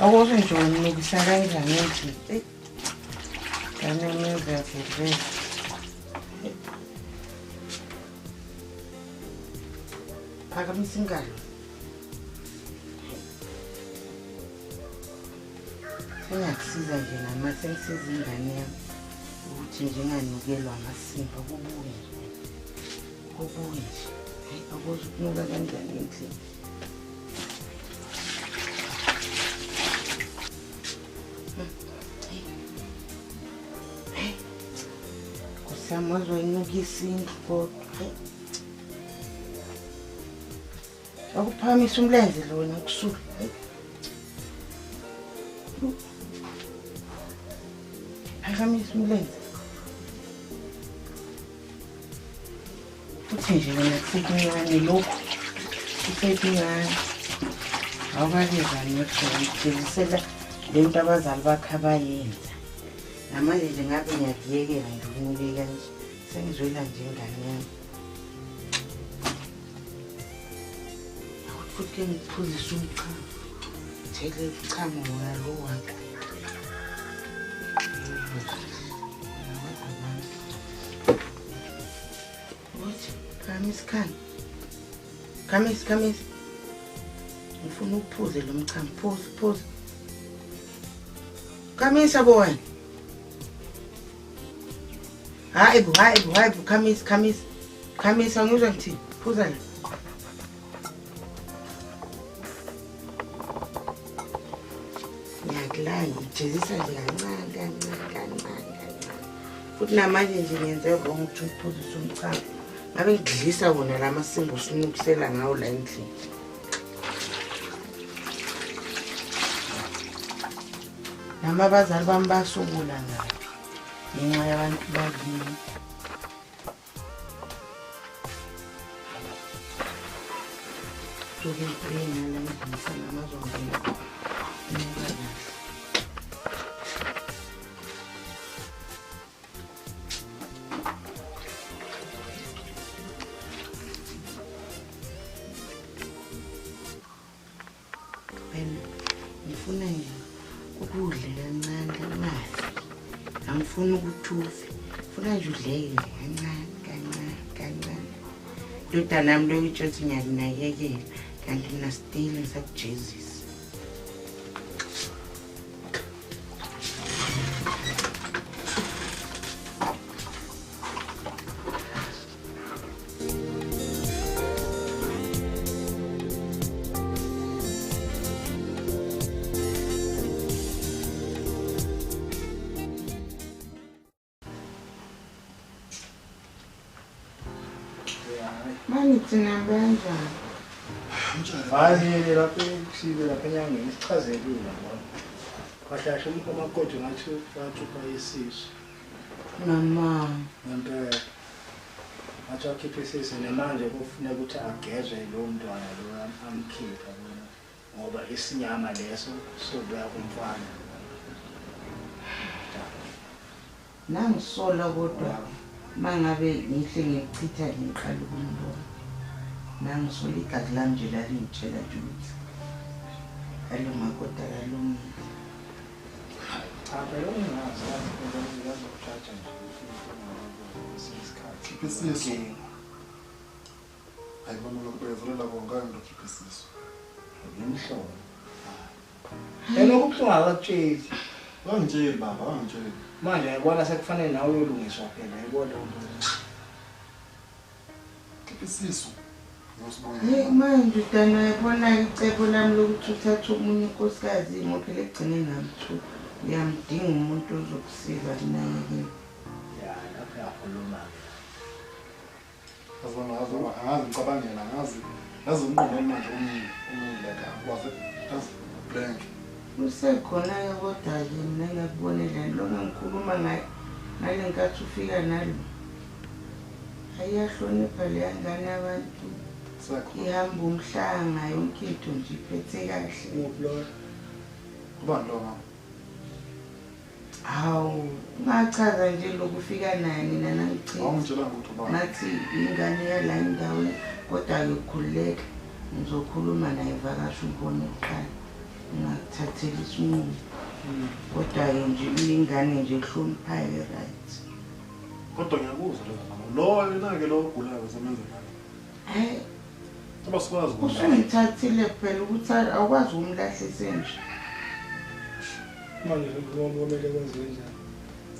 Awuze nje unukisa kanjani endlini? Ngane ngiyaziveza. Phakamisa ingalo. Sengiyakusiza nje nama sengisiza ingane yami ukuthi nje inganukelwa amasimba kubuye nje. Kubuye nje. Hayi akwazi ukunuka kanjani endlini. Nkosi yami wazoyinukisa indlu kodwa. Akuphakamisa umlenze lona kusuka. Phakamisa umlenze. Futhi nje wena kusekuncane lokhu. Kusekuncane. Awukakezani ngokujezisela le nto abazali bakhe abayenza. Namanje nje ngabe ngiyakuyekela nje ukunukeka nje. Sengizwela nje ingane yami. Futhi ke ngiphuzise umchamo. Thele umchamo wona lo wakhe. Ukuthi khamisa ikhanda. Khamisa, khamisa. Ngifuna uphuze lo mchamo. Phuza, phuza. Khamisa bo wena. Hayi bo, hayi bo, hayi bo, khamisa, khamisa. Khamisa ngizwa ngithini? Phuza la. Ngiyakulaya, ngijezisa nje kancane, kancane, kancane, kancane. Futhi namanje nje ngenze wrong ukuthi uphuzise umchamo. Ngabe ngidlisa wona la masimba usunukisela ngawo la endlini. Nami abazali bami basukula ngaphi ngenxa yabantu bakini. Suke ngala endlini namazongena. Nuka kahle. Wena ngifuna nje ukudle kancane kancane. Angifuni ukuthi ufe. Ngifuna nje udleke kancane kancane kancane. Ndodana yami loyo itsho ukuthi ngiyakunakekela kanti mina still ngisakujezisa. Manje thina kanjani? Hayi lapho kusibe lapha enyangeni sichazelile yabona. Kahle kahle umuntu umakoti ngathi wakhipha isisu. Mama. Ngempela. Ngathi wakhipha isisu nemanje kufuneka ukuthi agezwe lowo mntwana lo amkhipha bona ngoba isinyama leso sobuya kumfana. Nangisola kodwa mangabe ngihle ngichitha ngiqala ukumbona. Nangisola igazi lami nje lalingitshela nje ukuthi alumakoti akalungile. Cha phela ungazi yazi phela uyazokujaja nje kwesinye isikhathi. Khipha isisu. Hayi mama lokubekezelela kongani ndokhipha isisu. Ngimhlolo. Yena okubuhlungu akakutsheli. Wangitsheli baba, wangitsheli. Manje yayibona sekufanele nawe uyolungiswa phela yayibona leyo nto. Khipha isisu. Ngiyosibongela. Hey manje ndodana uyabona icebo lami lokuthi uthathe omunye unkosikazi ngoba phela ekugcineni ngamthuka. Uyamdinga umuntu ozokusiza kunakekela. Ya lapho uyakhuluma-ke. Yazi mama, yazi baba, angazi ngicabangela, angazi. Yazi umqondo wami manje umile, umile like angikwazi, yazi blank. Usekhona-ke kodwa-ke mina ngiyakubonela lona ngikhuluma ngaye ngale nkathi ufika nalo. Ayiyahlonipha leya ngane abantu. Sekho. Ihamba umhlanga yonke into nje iphethe kahle. Uphi loyo? Ubani lo mama? Hawu, ungachaza nje lokhu ufika naye mina nangichitha. Wangitshela ukuthi ubani? Ngathi ingane yala endaweni kodwa-ke khululeka ngizokhuluma naye vakasha umbone kuqala. Ngingakuthatheli isinqumo. Kodwa-ke nje uyingane nje ehloniphayo right. Kodwa ngiyakuzwa lo mama. Lo yena-ke lo ogulayo semenze njani? Hhayi. Abasikwazi usungithathile phela ukuthi awukwazi ukumlahlise nje. Manje kumele kwenziwe njani?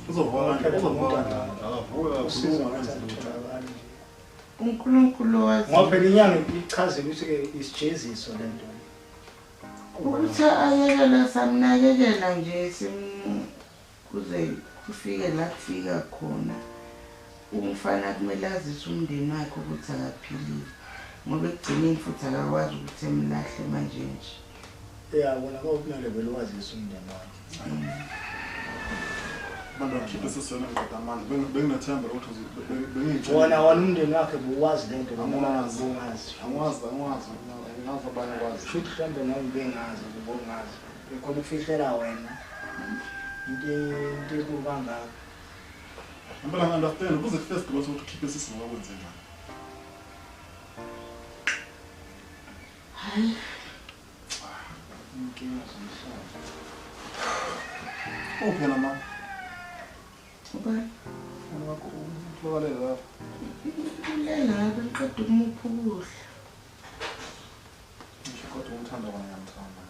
Uzovuka kanjani? Uzovuka kanjani? Akavuka usizo kakhuluma ngathi alutholakali. uNkulunkulu wazi. Ngoba phela inyanga ichazile ukuthi-ke isijeziso le nto. Ukuthi ayekele samnakekela nje kuze kufike la kufika khona. Umfana kumele azise umndeni wakhe ukuthi akaphilile. Ngoba ekugcineni futhi akakwazi ukuthi emlahle manje nje. Ya wona kwakumele vele wazise umndeni wakhe. Abantu bakhiphe sisona ngiqeda amandla. Benginethemba ukuthi bengiyitshela. Wona umndeni wakhe buwazi le nto noma Angiwazi. bungazi. Angiwazi, angiwazi, angazi abanye kwazi. Shuthi mhlawumbe nami bengazi ubongazi. Bekhona ukufihlela wena. Into enkulu kangaka. Impela ngi-understand kuze first ukuthi ukhiphe isisu ngoba kwenze njani. Hhayi. Inkinga zomhlaba. Uphi yena mama? Ubani? Umama wakho utholakale lapho. Ulele ngabe ngiqeda ukumupha ukudla. Ngisho kodwa umthanda kona ngiyamthanda.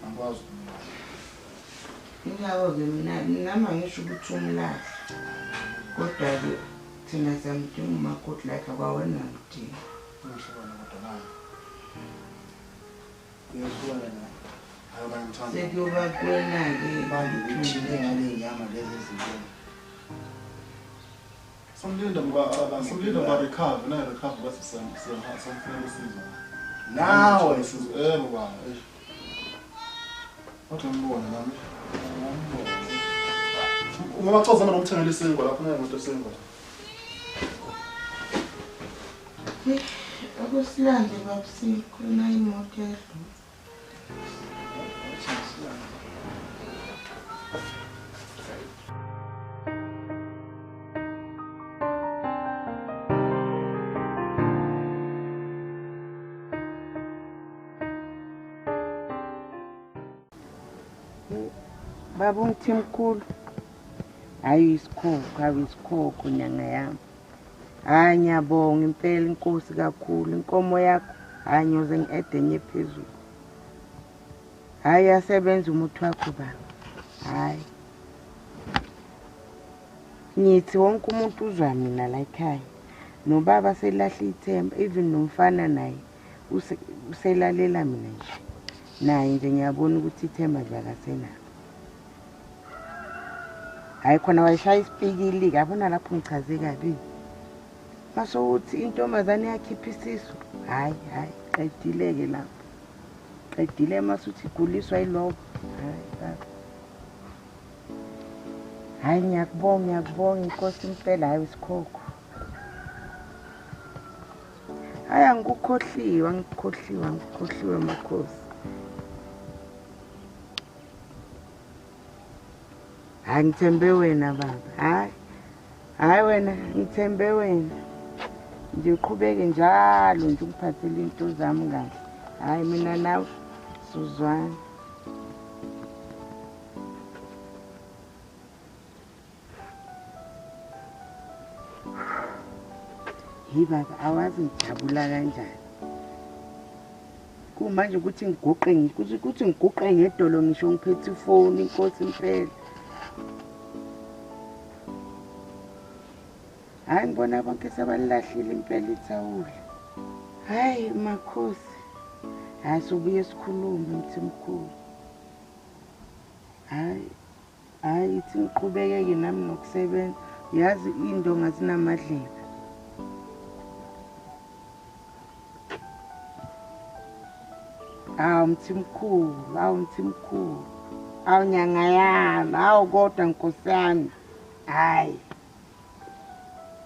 Angikwazi ukumlahla. Ingakho-ke mina nami angisho ukuthi umlahle. Kodwa-ke thina siyamdinga umakoti like akwawena mdinga. Ngihlukana kodwa naye. Uyahlukana naye. Hayi bayamthanda. Sekuyoba kuwena-ke Manje uthini ngale nyama lezi ezinkulu? Samlinda ngoba samlinda ngoba recover naye recover bese samfunela usizo. Nawe usizo yebo baba. Eish. Kodwa ngibone nami. Ngibone. Uma baxoza mina ngomthengela isinkwa lapho ngeke isinkwa. Akusilande babusikho nayo imoto yedlula. Baba uMthimkhulu, hhayi isikhokho, hawu isikhokho nyanga yami. Hhayi ngiyabonga impela inkosi kakhulu, inkomo yakho hhayi ngiyoze ngi-ede enye phezulu. Hhayi uyasebenza umuthi wakho baba, hhayi. Ngithi wonke umuntu uzwa mina la ekhaya. Nobaba selahle ithemba, even nomfana naye uselalela mina nje. Naye nje ngiyabona ukuthi ithemba nje akasenalo. Hhayi khona wayeshaya isipikili-ke, yabona lapho ngichaze kabi. Mase uthi intombazane yakhipha isisu, hhayi hhayi qedile-ke lapho. Qedile mase uthi iguliswa yilobo, hhayi baba. Hhayi ngiyakubonga, ngiyakubonga inkosi impela, hhayi isikhokho. Hhayi angikukhohliwe, angikukhohliwe, angikukhohliwe makhosi. Hhayi ngithembe wena baba, hhayi. Hhayi wena, ngithembe wena. Nje uqhubeke njalo nje ungiphathele into zami kahle. Hhayi mina nawe sizwana. Hey baba, awazi ngijabula kanjani. Kumanje ukuthi ngiguqe ukuthi ngiguqe ngedolo ngisho ngiphethe ifoni inkosi impela. Hhayi ngibona bonke sebalilahlile impela ithawula. Hhayi makhosi, hhayi sobuye sikhulume Mthimkhulu. Hhayi, hhayi ithi ngiqhubeke-ke nami nokusebenza. Yazi iy'ndonga zinamadlebe. Hawu Mthimkhulu, hawu Mthimkhulu. Hawu nyanga yami, hawu kodwa nkosi yami. Hhayi.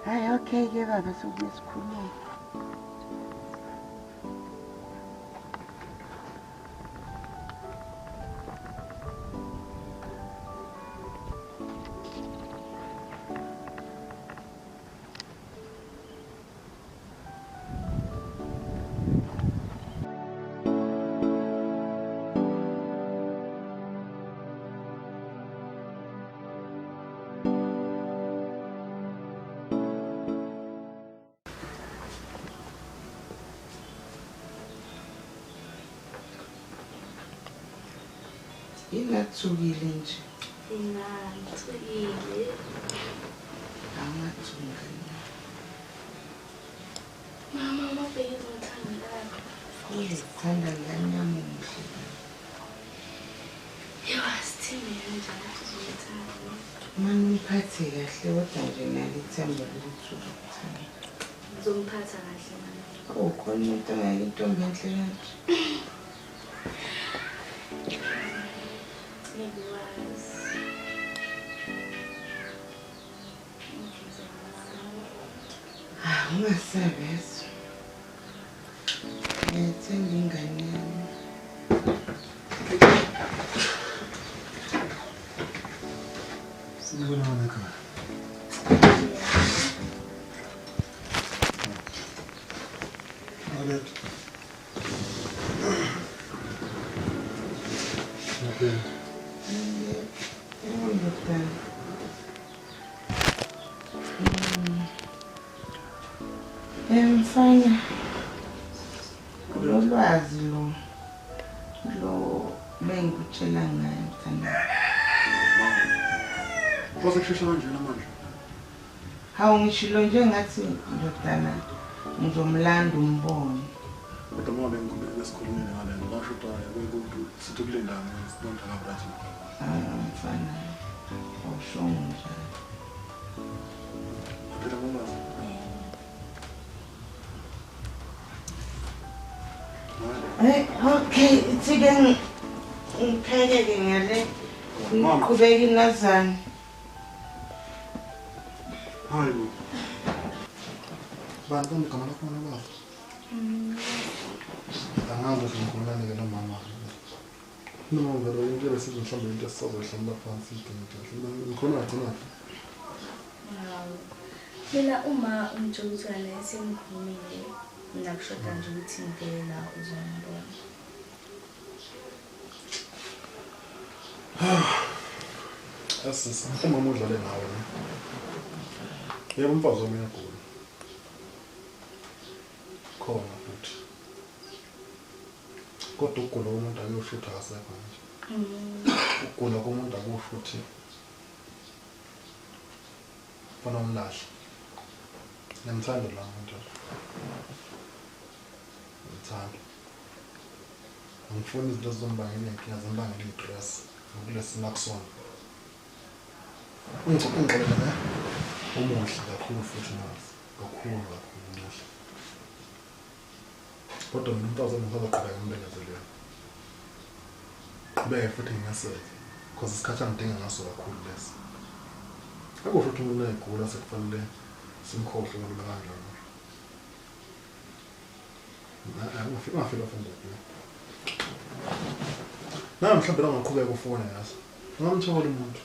Hhayi okay-ke baba sobuye sikhulume. Ingathukile nje. Ingathukile. Angathuki. Mama, amabheki ngithanda lakho. Uyazithanda ngane yami umuhle. Yho, asithembe kanjani ukuthi uzongithanda. Mane umphathe kahle kodwa nje nalo ithemba lokuthi uzokuthanda. Ngizomphatha kahle mama. Oh, khona umuntu ongeke intombi enhle kanje. Ngeke wazi. Ah, ungasabi yazi. Ngiyayithemba ingane yami. Sanibonani ekhaya. Alright. Ngiyaphila. Yebo ndodana. Mfana, lolwazi lo lo bengikutshela ngayo mfana. Kwase kushesha kanjena manje. Hawu ngishilo nje ngathi ndodana ngizomlanda umbone. Kodwa uma besikhulumile ngale nto basho ukuthi hhayi akekho sithi ukulinda sibonda kabright. Hayi mfana, awushongo njalo. Phela ngolwazi. Hey, okay, ithi-ke ngipheke-ke ngale ngiqhubeke inazane. Hayi bo. Bani kambe igama lakho wena baba? Angazi ukuthi ngikhulumani-ke nomama. Noma vele into ebesizo mhlawumbe into esisazoyihlalela phansi idingide kahle. Ngikhuluma ngagcinaphi? Hawu. Mina uma ungitshela ukuthi wena naye sengikhulumile, mina kushoda nje ukuthi ngivele la uzongibona. Asisi, umama udlale ngawe ne. Yebo umfazi wami uyagula. Khona futhi. Kodwa ukugula komuntu akusho ukuthi akasekho nje. Ukugula komuntu akusho ukuthi funa umlahle. Ngiyamthanda la muntu. Ngiyamthanda. Angifuni izinto ezizombangela iy'nkinga zimbangela iy'stress ngokulesi simo akusona. Ungixolele ne? Umuhle kakhulu futhi nazi. Kakhulu kakhulu umuhle. Kodwa mina umfazi wami ngisazoqhubeka ngimbekezelele. Qhubeke futhi ngimeseke. Because isikhathi angidinga ngaso kakhulu lesi. Akusho ukuthi umuntu uyagula sekufanele simkhohlwe kalula kanjalo. Ungafika offended ne? Nawe mhlawumbe ungaqhubeka ufone yazi. Ungamthola umuntu.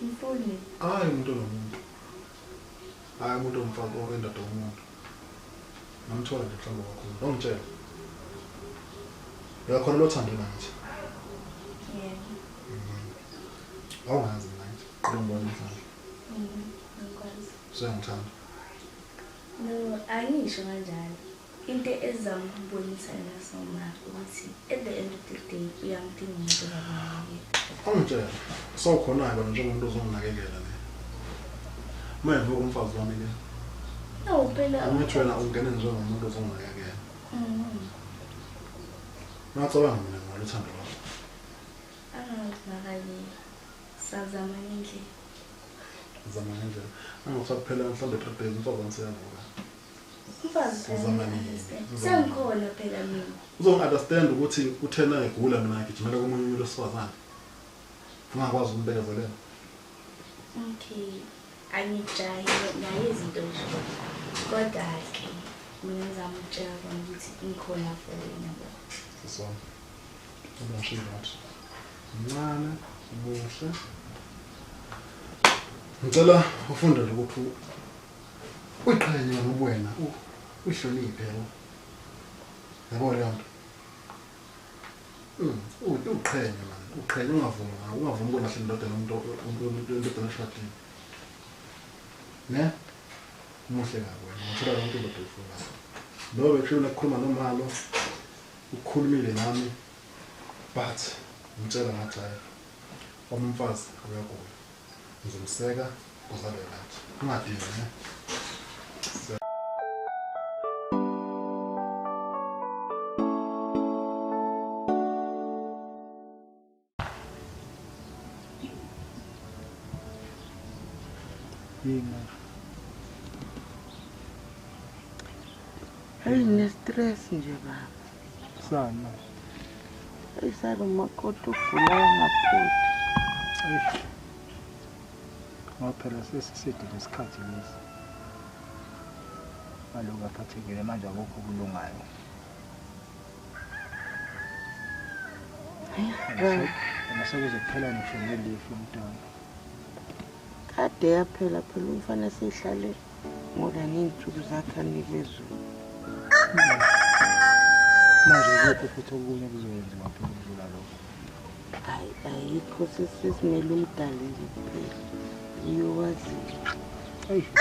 Mfuni. Hayi umuntu onomuntu. Hayi umuntu omfazi owendoda womuntu. Ngamthola nje mhlawumbe kakhulu. Ungitshela. Uyakhona lo thando na ngithi. Yebo. Awungazi mina ngithi. Qala ngibona namhlanje. Ngikwazi. Usuyangithanda. No, angisho kanjalo. Into ezama ukubonisa yona soma ukuthi at the end of the day uyamdinga umuntu ozakunakekela. Ungitshela. Sawukhona-ke wena njengomuntu ozonginakekela ne. Uma evuka umfazi wami ke. No, phela Angithi wena ungene njengomuntu ozonginakekela. Ngacabanga mina ngalo uthando lwakho. Angazi makanye sazama ngendlela. Zama ngendlela. Angathi kuphela mhlawumbe 3 days umfazi wami seyavuka. Umfazi phela Uzama nini? understand. Uzama Sengikhona phela mina. Uzongi-understand ukuthi uthena egula mina ngigijimela komunye umuntu wesifazane. Ungakwazi ukumbekezelela. Okay. Angijahi naye izinto nje. Kodwa-ke mina ngizama ukutshela kona ukuthi ngikhona for wena bo. Sisi wami. Ungashiyi ngathi. Mncane, muhle. Ngicela ufunde nje ukuthi uyiqhenye ngobuwena, uyihloniphe yabo. Yabo leyo nto. Uqhenye man, uqhenye ungavumi, ungavumi ukulahla indodana umuntu indodana eshadile. Ne? Umuhle kabi wena, ungathola yonke indoda oyifunayo. Lo bekusho nakukhuluma nomalo, ukhulumile nami but Ngitshela ngathi hayi. Wami umfazi uyagula. Ngizomseka kuzabe right. Ungadingi ne. Yini manje? Hayi nginestress nje baba. Sani manje? Hayi salo makoti ogulayo ngapholi. Eish. Ngoba phela sesiside lesikhathi lesi. Aloku aphathekile manje akukho okulungayo. Hayi, Yena sekuze kuphela ngisho nelifu lomntwana. Kade yaphela phela umfana sehlale more than iy'nsuku zakhe anikwe zona. Manje ikuphi futhi okunye kuzoyenziwa phela ukudlula lokho? Hayi ayikho, sesimele umdali nje kuphela. Iyowaziyo. Eish.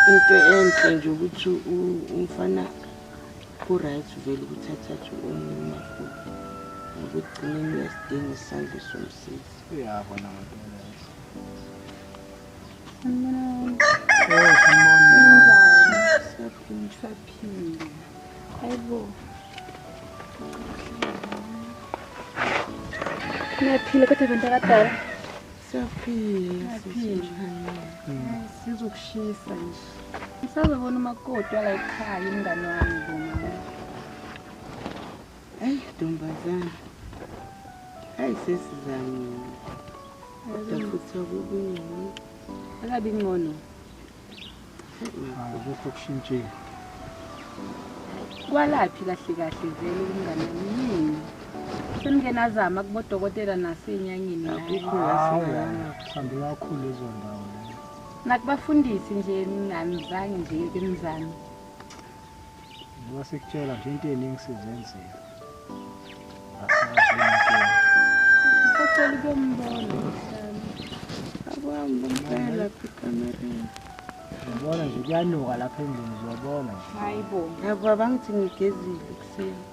Into enhle nje ukuthi umfana ku-right vele ukuthi athathe omunye umakoti. Ngoba ekugcineni uyasidinga isandla somsizi. Uyabona ngempela leso. Sanibonani. Oh, sanibona. Ninjani? Siyaphila. Saphila. Hayibo. Niyaphila kodwa bantu abadala? Siyaphila. Siyaphila. Sisinjani? Sizokushisa nje. Ngisazobona umakoti wala ekhaya umngane wami bo mama. Hayi ntombazane. Hayi sesizamile. Kodwa futhi akubi ngcono. Akabi ngcono. Hayi, ma. Akukho okushintshile. Kwalaphi kahle kahle vele umngane wami yini? Senike nazama kubodokotela nasey'nyangeni naye. Akukho la Hawu, singaya. sihambe kakhulu lezo ndawo lezo. Nakubafundisi nje ninganizange nje ke nizame. Njengoba sikutshela nje into eningi sizenzile. Asazi inkinga. Ngisacela ukuyombona mhlawumbe. Akuhambe umpela lapha ekamereni. Ngibona nje kuyanuka lapha endlini uzobona nje. Hayi bo. Yabo abangithi ngigezile ekuseni.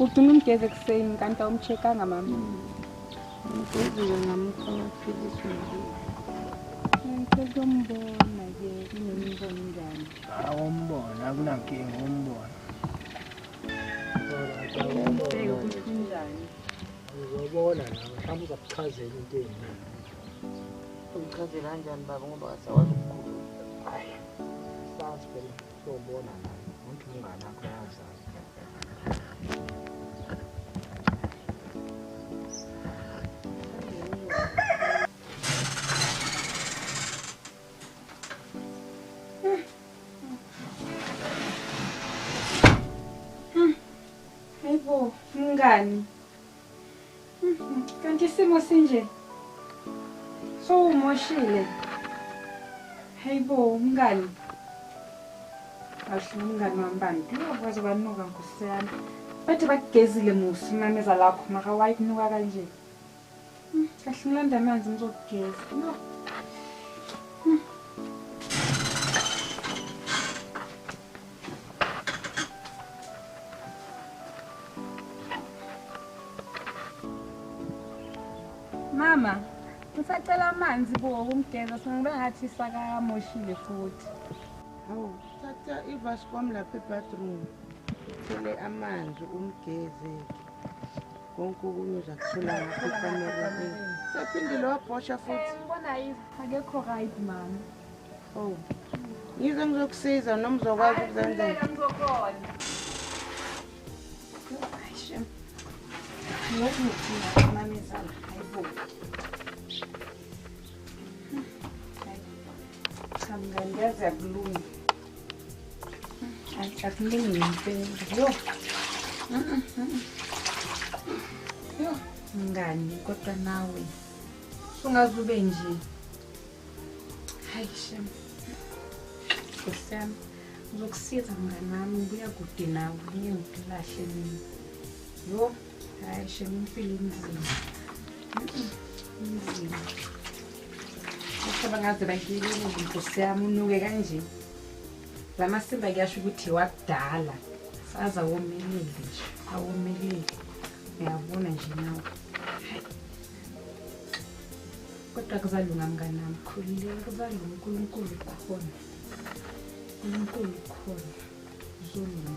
Ugcina umgeze ekuseni kanti awumcheckanga mama. Ngigezile ngamupha amaphilisi nokudla. Ngicela ukuyombona ke kunombono njani. Awumbona akunankinga umbona. Ngibheke ukuthi unjani. Uzobona nawe mhlawumbe uzakuchazela into eningi. Ungichazela kanjani baba ngoba akasakwazi ukukhuluma. Hayi. Sazi phela uzobona nawe. Wonke umngane wakho uyazazi. Hayibo, mngani. Kanti isimo sinje. Sowumoshile. Hayibo, mngani. Kahle umngani wami bantu. Uyakwazi banuka nkosi yami. Bathi bakugezile musi umameza lakho maka wayi kunuka kanje. Kahle ngilanda amanzi ngizokugeza. No. Mama, ngisacela amanzi bo ukumgeza sengibona ngathi sakamoshile futhi. Hawu, thatha ivasi kwami lapha ebathroom. Uthele amanzi umgeze. Konke okunye uzakuthola ngapha ekamereni. Sephindile wabhosha futhi. Ngibona akekho right mama. Oh. Ngize ngizokusiza noma uzokwazi ukuzenzela. Ngizokhona. Hayi shem. Ngiyokudinga mamezala. Hayibo. Cha mngani yazi akulungi. Akulungi ngempela. Yo. Yo, mngani kodwa nawe sungaze ube nje. Hayi shem. Nkosi yami, ngizokusiza mngani wami, ngibuya kude nawe, ngeke ngikulahle mina. Yo, hayi shem, impilo inzima. Inzima. Kodwa bangaze bayilile nkosi yami unuke kanje. La masimba kuyasho ukuthi wakudala. Saza womelile nje, awomelile. Uyabona nje nawe. Hayi. Kodwa kuzalunga mngani wami, khululeka kuzalunga uNkulunkulu ukhona. uNkulunkulu ukhona. Kuzolunga.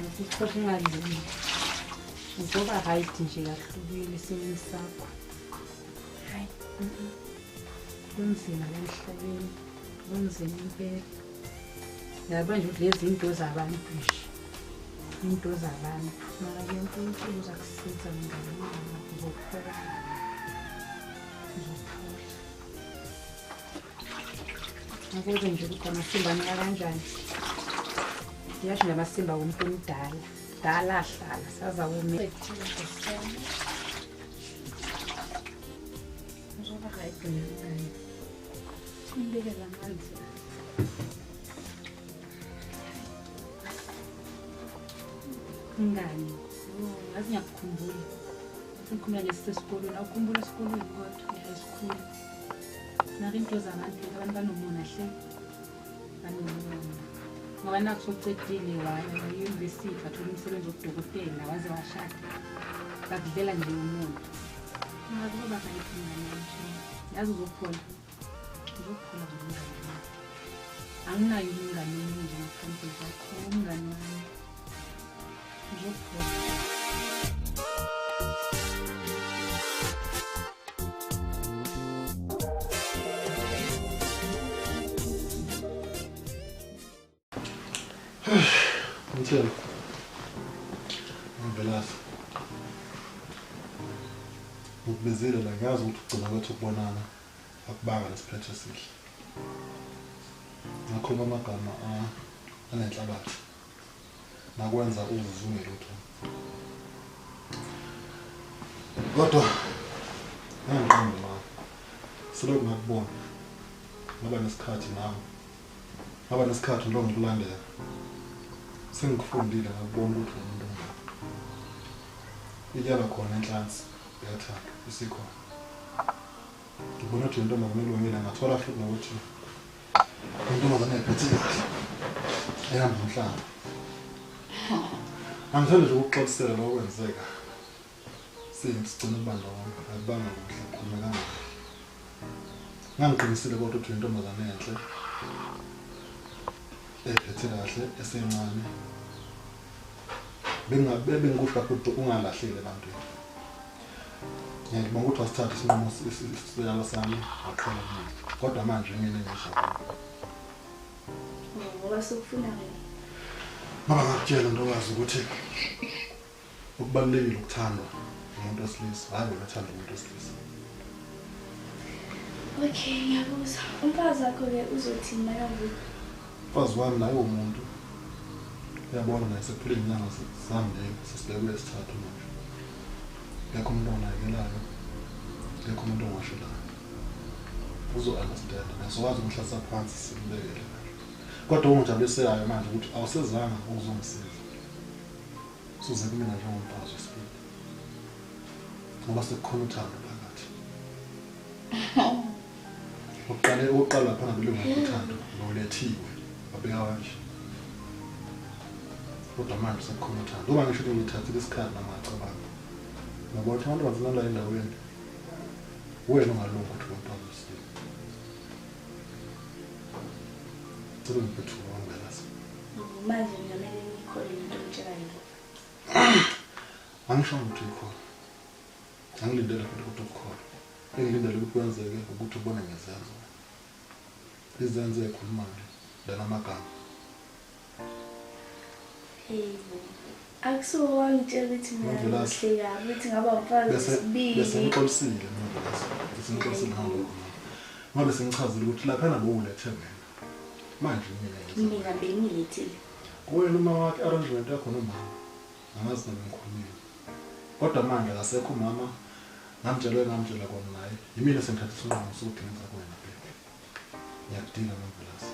Ngakho ungalungi. Uzoba right nje kahle ubuyele esimeni sakho. Hayi. Kunzima la emhlabeni. Kunzima impela. Yabo nje ukuthi lezi zinto zabantu nje. Into zabantu. Mara-ke uNkulunkulu uzakusiza mngani wami. Uzophola. Uzophola. Akuze nje ukuthi amasimba anika kanjani. Ngiyasho nje amasimba womuntu omdala. Dala ahlala sazawome. Uzoba right mngani. Simbekela amanzi. Mngani, ngazi ngiyakukhumbula. Ngikhumbula nesisesikolweni, awukhumbula esikolweni kodwa e-high school. Naka into zabantu, abantu banomona hle. Banomona. Ngoba nakho socedile waya e-university wathola umsebenzi wobudokotela waze washada. Bakudlela nje umona. Mara kuzoba right mngani wami nje. Yazi uzophola. Uzophola mngani wami. Anginayo umngani omunye ngaphandle kwakho, umngani wami. Uzophola. Ngitheni? Mvelase. Ngikubizile la ngiyazi ukuthi ugcina kwethu ukubonana akubanga nesiphetho esihle. Ngakhuluma amagama anenhlabathi. Nakwenza uzuzunge lutho. Kodwa ngangiqonde ma. Selokhu ngakubona. Ngaba nesikhathi nawe. Ngaba nesikhathi ngilokhu ngikulandela. Sengikufundile ngakubona ukuthi umuntu onjani. Ityala khona enhlansi uyathanda isikhona. Ngibona ukuthi intombazane elungile ngathola futhi nokuthi intombazane ephethe kahle. Ehamba umhlaba. Angithandi nje ukukuxolisela lokho kwenzeka. Sigcina ukuba ndawonye akubanga kuhle akukhulumekanga kahle. Ngangiqinisile kodwa ukuthi uyintombazane enhle ephethe kahle esencane. Bengabe bengikusho kakhulu ukuthi ungalahleli ebantwini. Ngiyabonga ukuthi wasithatha isinqumo isiyalo sami waqhela kumina. Kodwa manje mina ngizwa. Ngoba sokufuna wena. Baba ngakutshela ntokazi ukuthi okubalulekile ukuthandwa umuntu wesilisa, hhayi wena othanda umuntu wesilisa. Okay, ngiyakuzwa. Umfazi wakho-ke uzothini makavuka? Umfazi wami naye uwumuntu. Uyabona naye sekuphele izinyanga zambili sesibheke kweyesithathu manje. Akekho umuntu onginakekelayo, akekho umuntu ongashelayo. Uzo-understand naye sokwazi ukumhlalisa phansi simbekele kahle. Kodwa okungijabulisekayo manje ukuthi awusezanga ukuzongisiza. Usuze kumina njengomfazi wesibili. Ngoba sekukhona uthando phakathi. Uqale uqala lapha nabelungu uthando nolethiwe wabeka kanje. Kodwa manje sekukhona uthando. Uma ngisho ukuthi ngithathile isikhathi nami ngacabanga. Ngoba uthi abantu bazina la endaweni. Wena ungalunga ukuthi umfazi wesibili. Cela ungiphe ithuba wangelazi. Manje ngingamele ngiyikholwe lento ongitshela yona. Angishongo ukuthi uyikhona. Angilindele futhi ukuthi ukukholwe. Engilindele ukuthi kwenzeke ukuthi ubone ngezenzo. Izenzo ezikhulumayo lana amagama. Hey bo. Akusuke wangitshela ukuthi mina Mvelase. ngihle kabi ukuthi ngaba umfazi Bese wesibili. bese ngixolisile Mvelase. Bese ngixolisile ngalokho. Ngoba sengichazile ukuthi laphana bowulethe wena. Manje mina ngiza. Mina bengilethile. Kuwena uma wakhe arrangement yakho nomama. Angazi noma ngikhulumile. Kodwa manje akasekho umama. Ngamtshela ngamtshela kona naye. Yimina sengithatha isinqumo sokuthi ngenza kuwena baby. Ngiyakudinga Mvelase.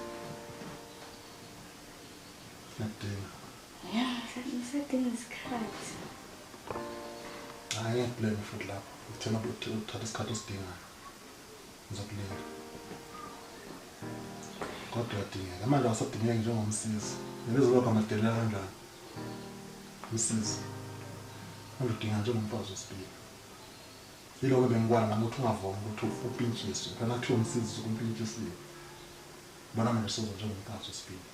Ngiyakudinga. Ya, ngisadinga isikhathi. Hayi ngiyakublame futhi lapho. Ukuthena uthatha isikhathi osidingayo. Ngizokulinda. Kodwa uyadingeka. Manje awusadingeki njengomsizi. Ngeke lokho amadelela kanjani. Msizi. Udinga njengomfazi wesibili. Yiloko bengikwala nami ukuthi ungavumi ukuthi upintshiswe. Phela kuthiwa umsizi ukumpintshisiwe. Bona mina sozo njengomfazi wesibili.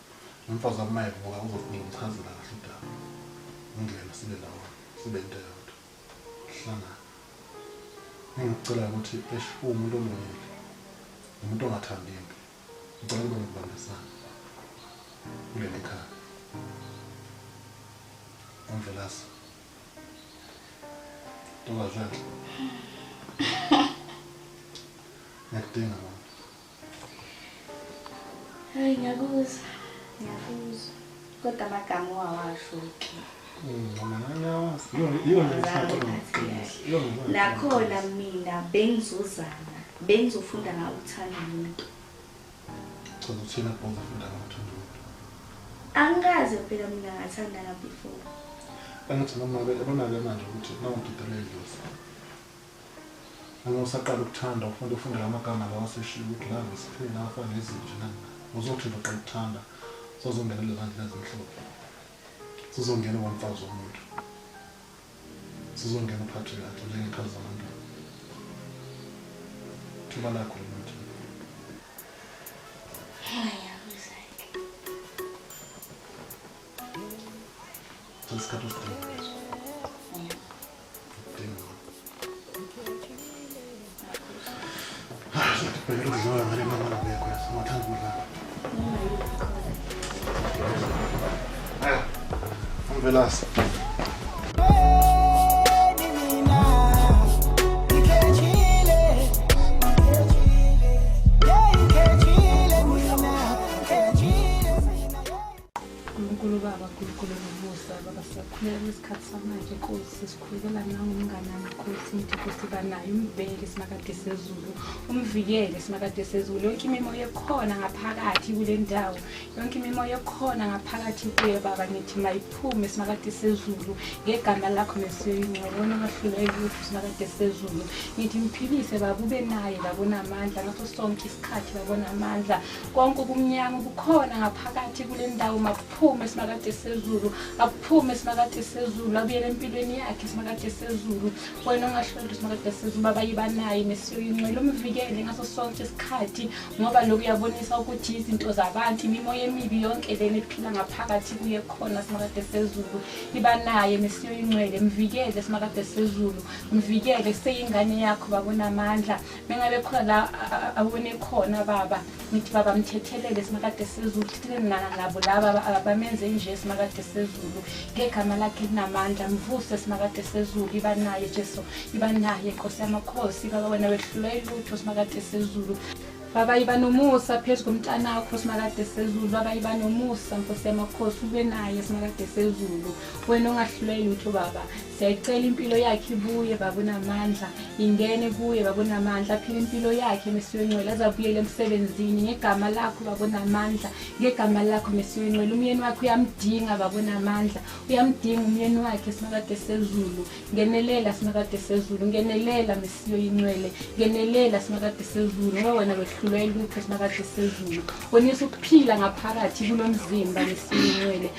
Umfazi wami mayevuka uzofuneka umchazela kahle udaba. Ungene sibe ndawonye, sibe into eyodwa. Hlangana. Engikucela ukuthi eish uwumuntu olungile. Umuntu ongathandi impi. Ngicela kube nokubambisana kuleli khaya. Umvelase. Ntokazi enhle. Ngiyakudinga mama. Hayi ngiyakuzwa. Ngiyakuzwa. Kodwa amagama owawasho-ke. Mama ngiyawazi. Yiyo nje isikhathi. Nakhona mina bengizozama, bengizofunda ngawe ukuthanda umuntu. Chaza uthini lapho uzofunda ngawe ukuthanda umuntu? Angikaze phela mina ngathandana before. Angithi noma yabona-ke manje ukuthi nawugidela idlozi. Uma usaqala ukuthanda ufunda ufundela amagama lawa aseshiwo ukuthi love is pain afana nezinje nani. Uzothi nje uqala ukuthanda sozongena lezi ndlela ezimhlophe. Sozongena kwamfazi womuntu. Sozongena uphathwe kahle njengekhazi zabantu. Thuba lakho lona. Ngiyakuzwa-ke. Isikhathi osidinga leso. Udinga. Bhekela ukudlala ngale mama ngabekho yazi. Ungathanda ukudlala. Umvelase. Nkulunkulu Baba, Nkulunkulu nomusa, Baba siyakhuleka isikhathi samanje Nkosi, sikhulekela nawe umngane wami Nkosi, ngithi Nkosi banayo umbheke simakade sezulu, umvikele simakade sezulu, yonke imimoya ekhona ngaphakathi kule ndawo, yonke imimoya ekhona ngaphakathi kuye Baba, ngithi mayiphume simakade sezulu, ngegama lakho Mesiya oyingcwele, wena ongahlulwa yilutho simakade sezulu, ngithi mphilise Baba, ube naye Baba unamandla ngaso sonke isikhathi Baba unamandla, konke okumnyama kukhona ngaphakathi kule ndawo maphume simakade sezulu, aphume simakade sezulu, abuyele empilweni yakhe simakade sezulu, wena ongahlulwa simakade sezulu, Baba yiba naye Mesiya oyingcwele, umvikele ngaso sonke isikhathi, ngoba lokhu uyabonisa ukuthi izinto zabantu, imimoya emibi yonke lena ephila ngaphakathi kuye khona simakade sezulu, iba naye Mesiya oyingcwele, mvikele simakade sezulu, mvikele seyingane yakho Baba unamandla, mengabe khona la awone khona Baba, ngithi Baba mthethelele simakade sezulu, thethelele nabo laba abamenze nje simakade sezulu, ngegama lakhe linamandla, mvuse simakade sezulu, iba naye Jesu, iba naye Nkosi yamakhosi, Baba wena wehlulwa ilutho simakade sezulu. Baba iba nomusa phezu komntanakho simakade sezulu, Baba iba nomusa Nkosi yamakhosi, ube naye simakade sezulu, wena ongahlulwa ilutho Baba, siyayicela impilo yakhe ibuye Baba unamandla, ingene kuye Baba unamandla, aphile impilo yakhe Mesiya oyingcwele, azabuyele emsebenzini ngegama lakho Baba unamandla, ngegama lakho Mesiya oyingcwele, umyeni wakhe uyamdinga Baba unamandla, uyamdinga umyeni wakhe simakade sezulu, ngenelela simakade sezulu, ngenelela Mesiya oyingcwele, ngenelela simakade sezulu, ngoba wena wehlulwa ilutho simakade sezulu, bonisa ukuphila ngaphakathi kulomzimba Mesiya oyingcwele,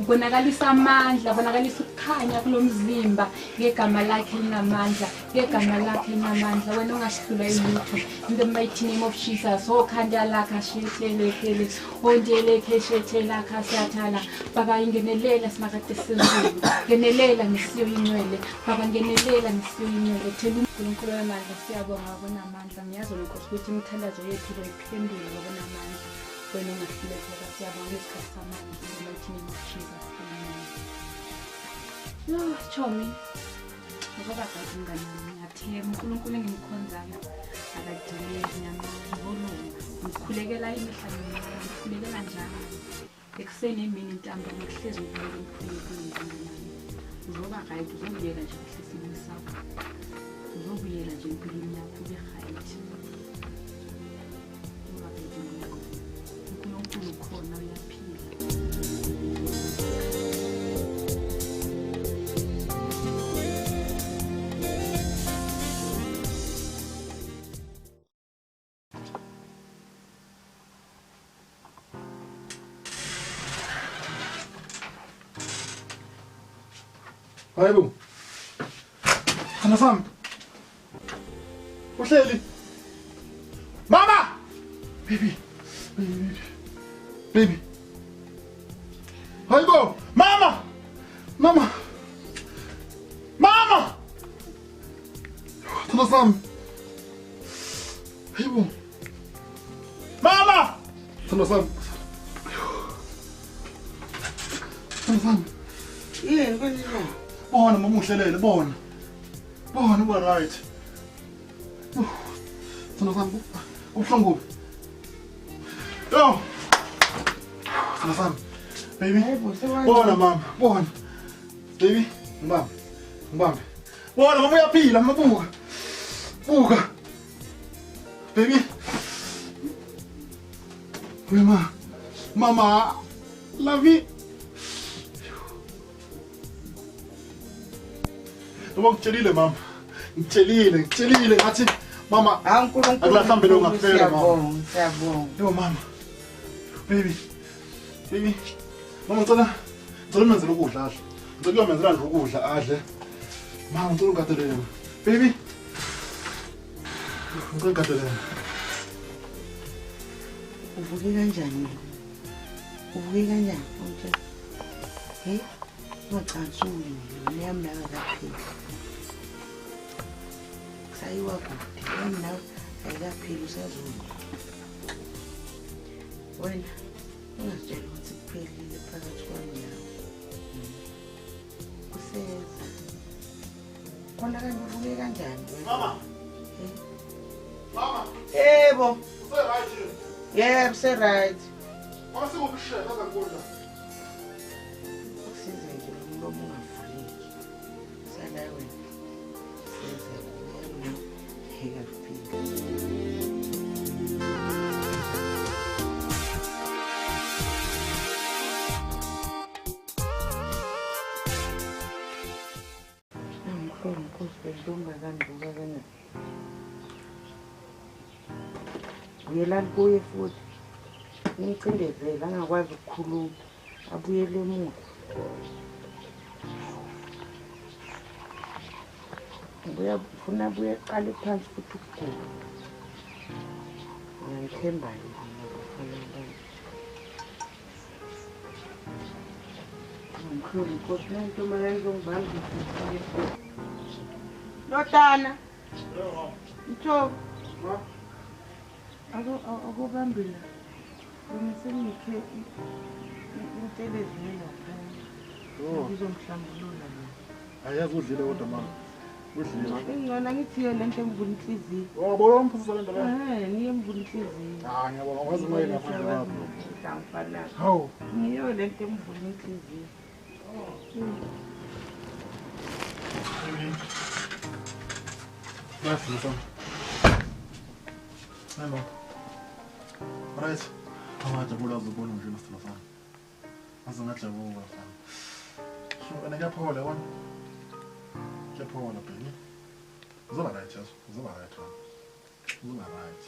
bonakalisa amandla, bonakalisa ukukhanya kulomzimba ngegama lakhe linamandla, ngegama lakhe linamandla, wena ongahlulwa ilutho, in the mighty name of Jesus. Oh khanda lakha shethelekele, ondelekhe shethelakha siyathala, Baba ingenelela simakade sezulu, ngenelela Mesiya oyingcwele, Baba ngenelela Mesiya oyingcwele, thela uNkulunkulu wamandla, siyabonga Baba unamandla, ngiyazi Nkosi ukuthi imithandazo yethu uzoyiphendula Baba unamandla, wena ongahluleki Baba, siyabonga ngesikhathi samanje, in the mighty name of Jesus, amen. Yo, chomi. Ngoba kazi mngani wami, ngiyathemba uNkulunkulu engimkhonzayo akadileki, ngiyamlunga, ngikhulekela imihla nemihla, ngikhulekela njalo. Ekuseni, emini, ntambama, ngihlezi ngikhuleka emkhulekweni mngani wami. Uzoba right, uzobuyela nje kahle esimeni sakho. Uzobuyela nje empilweni yakho ube right. Uzoba right mngani wami. uNkulunkulu ukhona, uyaphila. Hayibo. Sithando sami. Uhleli. Mama! Baby. Baby. Baby. Hayibo! Mama! Mama! Mama! Sithando sami. Hayibo. Mama! Sithando sami. Sithando sami. Yini kwenzenjani? Bona mama uhlelele, bona. Bona uba right. Sithando sami, ubuhlungu. Yo! Sithando sami. Baby. Bona mama, bona. Baby, ngibambe. Ngibambe. Bona mama uyaphila, mama buka. Buka. Baby. Mama. Mama. Love you. Noma ngitshelile mama. Ngitshelile ngathi mama akulahlambele ungafela mama. Siyabonga. Yo mama. Baby. Baby. Mama ngicela umenzele ukudla adle. Ngicela uyomenzela nje ukudla adle. Mama ngicela ungadelele. Baby. Ngicela ungadelele. Uvuke kanjani? Uvuke kanjani? Ungitshela. Hey, ungacansuli mina yami nawe akaphili. Kusayiwa kude, yami nawe ayikaphili usazona. Wena ungazitsheli ukuthi kuphelile phakathi kwami nawe. Kuseza. Khona kanje uvuke kanjani wena? Mama. Mama. Yebo. Use right here. Yebo, se right. Mama sikushela kakhulu. Kusize nje umlomo ungavuleki. Sala wena. Siza yami ayikaphili. Buyelani kuye futhi nimcindezele angakwazi ukukhuluma abuyele emuva. Funa abuye aqale phansi futhi ukugula. Ngiyamthemba-ke mina bafana bami. Ngimhloli inkosi nantombazane izongibamba. Lotana. Mthobo. Akubambile. Mina sengikhe intelezi lapha. Ngizomhlambulula mina. Ayazi udlile kodwa mama. Udlile. Ingcono ngithi yona lento emvula inhliziyo. Wabona umphuzisa lento le. Eh, niye emvula inhliziyo. Ah, ngiyabona wazi uma ngaphandle kwakho. Ngifana. Hawu. Ngiyo lento emvula inhliziyo. Nice, listen. Hey, mom. Right. Angajabula uzobona nje nesithando sami. Ngaze ngajabula mfana. So, ene kuyaphola yabona. Kuyaphola baby. Uzoba right yazo. Uzoba right wena. Uzoba right.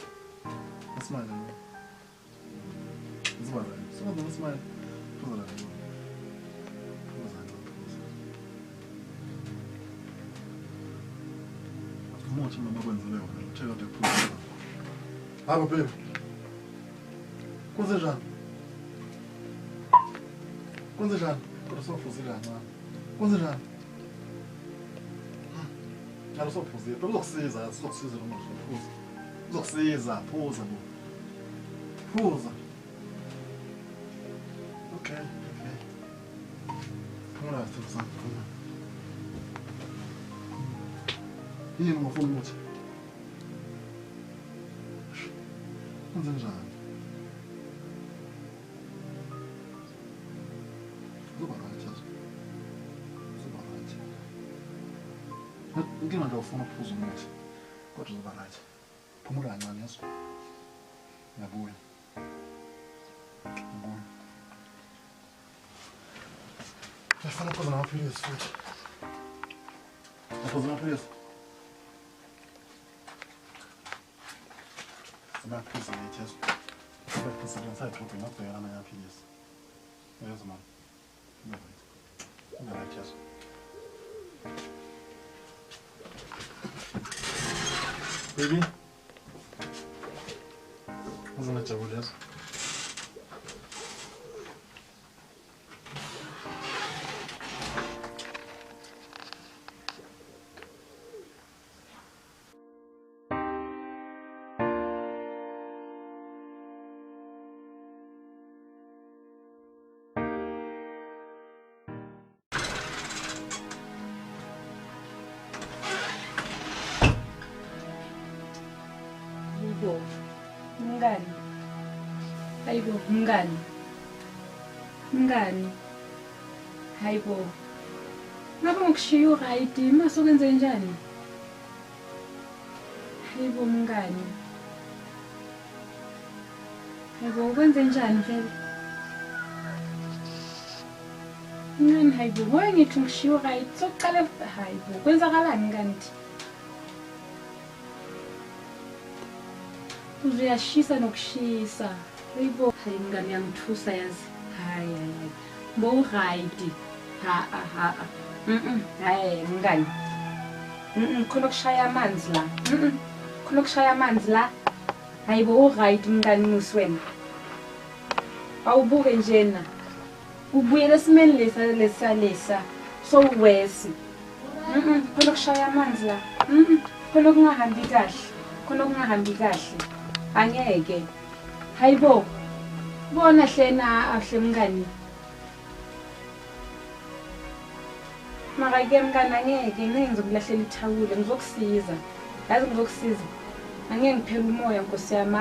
Smile nje. Uzoba right. Uzoba smile. Uzoba right. Umuthi mama kwenzele wona. Uthe kade kuphuza. Habo baby. Kwenzenjani? Kwenzenjani? Kodwa sewuphuzile kancane. Kwenzenjani? Njalo sewuphuzile. Uzokusiza, uzokusiza lo muthi uphuza. Uzokusiza, phuza bo. Phuza. Okay, okay. Phumula sithando sami, phumula. Yini ungafuni umuthi? Kwenzenjani? Uzoba right yazo. Uzoba right. Inkinga nje ufuna ukuphuza umuthi. Kodwa uzoba right. Phumula kancane yazo. Ngiyabuya. Ngiyabuya. Ngifuna ukuphuza namaphilisi futhi. Ngiphuza amaphilisi. Amaphilisi lethu yazo. Amaphilisi ngisayidrobheni ngabhekana namanye amaphilisi. Yazi mama. Uba right. Uba right yazo. Baby. Ngizongajabula yazi. Mngani. Hayibo, mngani. Mngani. Hayibo. Ngabe ngokushiya uright, mase ukwenze njani? Hayibo mngani. Hayibo ukwenze njani vele? Mngani hayibo, ngoye ngithi ngishiya uright, sokuqala hayibo, kwenzakalani kanti? Uzuyashisa nokushisa. Hayibo, hayi mngani uyangithusa yazi. Hayi hayi. Bo right. Ha ha. Hayi mngani. Khona ukushaya amanzi la. Khona ukushaya amanzi la. Hayibo uright mngani muswena. Awubuke njena. Ubuyele esimeni lesa lesa lesa. So worse. Khona ukushaya amanzi la. Khona kungahambi kahle. Khona kungahambi kahle. Angeke. Hayibo. Bona hlena ahle mngani. Mara ke mngani angeke ngizokulahlela ithawula ngizokusiza. Yazi ngizokusiza. Angeke ngiphele umoya Nkosi yami.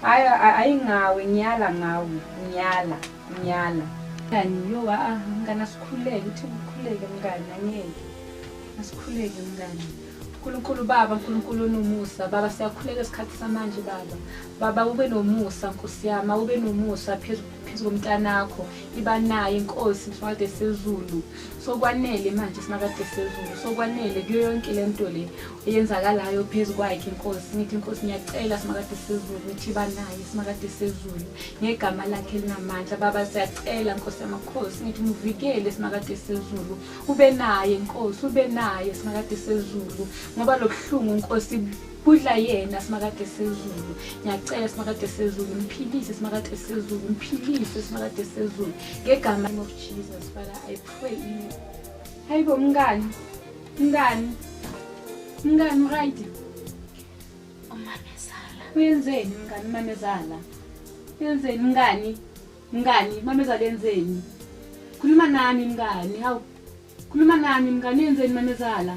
Hayi ayingawe ngiyala ngawe. Ngiyala, ngiyala. Mngani yo mngani asikhuleke uthi ukhuleke mngani angeke. Asikhuleke mngani. uNkulunkulu Baba, uNkulunkulu onomusa, Baba siyakhuleka isikhathi samanje Baba. Baba ube nomusa Nkosi yami, ube nomusa phezu komntanakho. Iba naye inkosi simakade sezulu. Sokwanele manje simakade sezulu. Sokwanele kuyo yonke lento le eyenzakalayo phezu kwakhe inkosi. Ngithi inkosi ngiyacela simakade sezulu ukuthi iba naye simakade sezulu ngegama lakhe elinamandla. Baba siyacela Nkosi yamakhosi ngithi muvikele simakade sezulu. Ube naye inkosi, ube naye simakade sezulu. Ngoba lobuhlungu Nkosi budla yena simakade sezulu. Ngiyacela simakade sezulu mphilise simakade sezulu, mphilise simakade sezulu ngegama of Jesus. Father I pray in. Hayibo mngani. Mngani. Mngani right. Umamezala. Uyenzeni mngani mamezala? Uyenzeni mngani? Mngani mamezala yenzeni? Khuluma nami mngani. Hawu. Khuluma nami mngani yenzeni mamezala?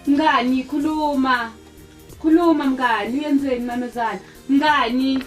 Mngani khuluma. Khuluma mngani uyenzeni mamezala? Mngani.